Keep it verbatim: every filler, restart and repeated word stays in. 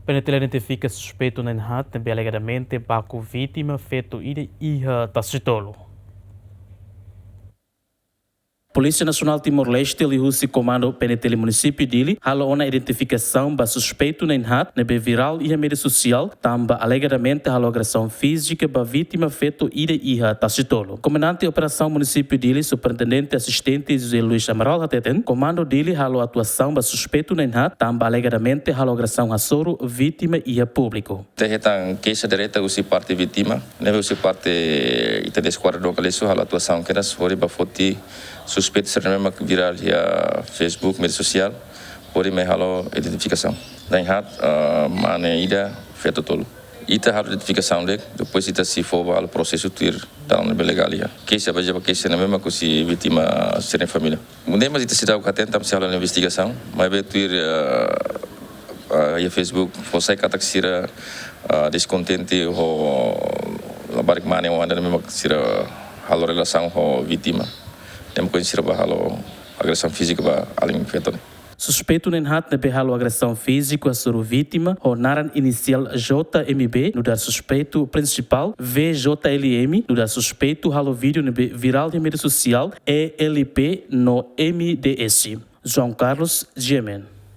PNTL identifika suspeitu na'in-haat ne'ebé alegadamente baku vítima feto ida iha Tasitolu. Polísia Nasionál Timor-Leste liuhusi Komandu PNTL Munisípiu Dili halo ona identifikasaun ba suspeitu na'in-haat ne'ebé virál iha média sosiál, tanba alegadamente halo agresaun fízika ba vítima feto ida iha Tasitolu. Komandante Operasaun Munisípiu Dili, Superintendente Asistente José Luis Amaral hateten, Komandu Dili halo atuasaun ba suspeitu na'in-haat, tanba alegadamente halo agresaun hasoru vítima iha públiku. Ita hetan keixa direta husi parte vítima, ne'ebé husi parte ita-nia eskuadra dook halo atuasaun kedas hodi bá foti suspeitu sira-ne'ebé mak virál iha Facebook, média sosiál, hodi mai halo identifikasaun. Na'in-haat, ah, mane ida, feto tolu. Ita halo identifikasaun de'it, depois ita sei fó ba halo prosesu tuir dalan ne'ebé legál iha. Keixa ba, ba keixa ne'ebé mak husi vítima sira-nia família. Nune'e mak ita seidauk hatene, tanba sei halo investigasaun, maibé tuir, ah, ah, iha Facebook fó sai katak sira, ah, deskontente ho labarik mane ou anda ne'ebé mak sira halo relasaun ho vítima. Ne'e mak ohin sira bá halo agresaun fízika ba alin feto ne'e. Suspeitu na'in-haat ne'ebé halo agresaun fíziku hasoru vítima ho naran inisiál J M B, nu'udar suspeitu prinsipál, V J L M, nu'udar suspeitu halo vídeo ne'ebé virál iha média sosiál, E L P no M D S. João Carlos, G M N.